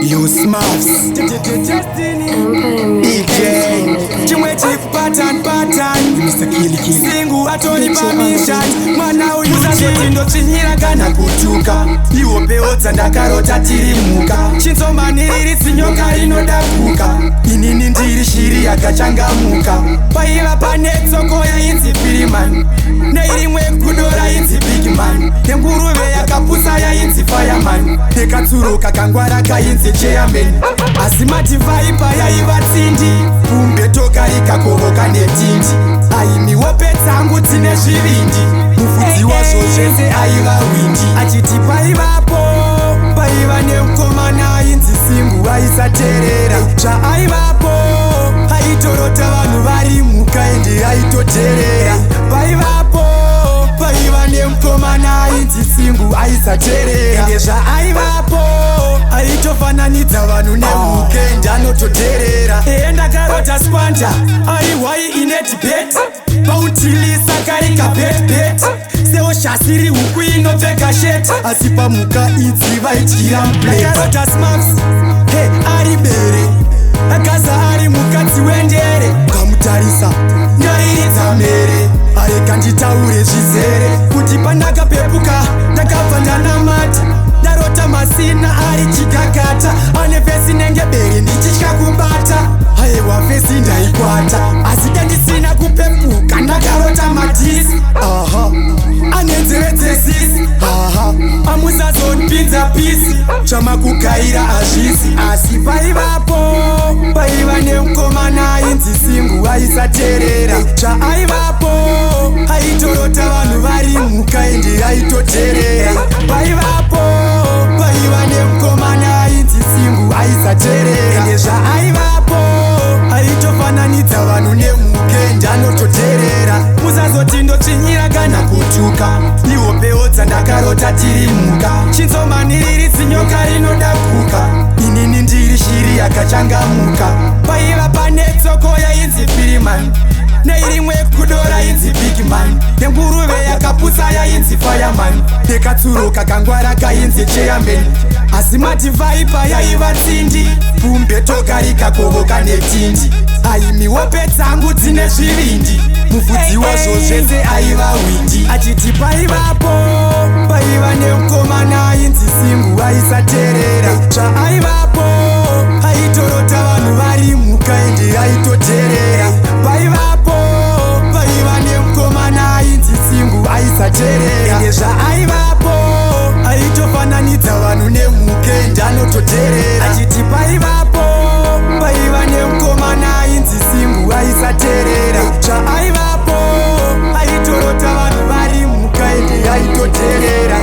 You Smurfs. Empire Big Music J. Entertainment. Chimwe chikupatan patan. Mr. Kili Kili. Singu atori pamission. Mwana uyu musazoti ndotsvinyira kana kutuka. Ihopewo dzandakarota tiri mhuka. Chinzomaniriri tsinyoka rinoda kuka. Inini ndiri shiri yakachangamuka. Paiva pane tsoko yainzi Firimani. Neirimwe gudo rainzi Bigman. Nenguruve yakapusa yainzi Fireman. Nekatsuro kakangwara kainzi Chairman. Asi mativhaipa yaiva tsindi. Kumbe rikakovoka netindi. Aimiwope dzangu dzine zvivindi. Mufudzi wazvo zvese aiva hwindi. Achiti paivapo paiva nemukomana ainzi Singu aisateerera. Zvaaivapo aitorota vanhu vari mhuka ende aitoteerera. Paivapo paiva nemukomana ainzi Singu aisateerera. Ende zvaaivapo aitofananidza vanhu nemhuka ende anototeerera. Eye ndakarota Squanda ari hwai ine debate. Pautilisa kari kabetbet seoshasiri huku inopfeka shirt, asi pamuka idzi vaidyira muplate. Smurfs he ari bere, akaza ari mukadzi wendere. Ukamutarisa ndairidza mhere. Areka nditaure zvizere kuti pandakapepuka ndakabva ndanamata. Ndarota Masina ari chikakata, ane face nenge bere, ndichitya kubata. Aiwa, face ndaikwata, asi kandisina kupepuka. Ndakarota Madhisi, aha, ane nzeve dzesisi, aha. Amusazonipinza pisi, chamakugaira hazvisi. Asi paivapo paiva nemukomana ainzi Singu aisateerera. Zvaaivapo aitorota vanhu vari mhuka ende aitoteerera. Paivapo paiva nemukomana ainzi Singu aisateerera. Ende zvaaivapo aitofananidza vanhu nemhuka ende anototeerera. Musazoti ndotsvinyira kana kutuka. Ihopewo dzandakarota tiri mhuka. Chinzomaniriri tsinyoka rinoda kuka. Inini ndiri shiri yakachangamuka. Paiva pane tsoko yainzi Firimani. Neirimwe gudo rainzi Bigman. Nenguruve yakapusa yainzi Fireman. Nekatsuro kakangwara kainzi Chairman. Asi mativhaipa yaiva tsindi. Kumbe toka rikakovoka netindi. Aimiwope dzangu dzine zvivindi. Mufudzi wazvo zvese aiva hwindi. Achiti paivapo paiva nemukomana ainzi Singu aisateerera. Zvaaivapo aitorota vanhu vari mhuka ende aitoteerera. Paivapo paiva nemukomana ainzi Singu aisateerera. Ende zvaaivapo aitofananidza vanhu nemhuka ende anototeerera. Achiti paivapo paiva nemukomana ainzi Singu aisateerera. Zvaaivapo aitorota vanhu vari mhuka ende aitoteerera.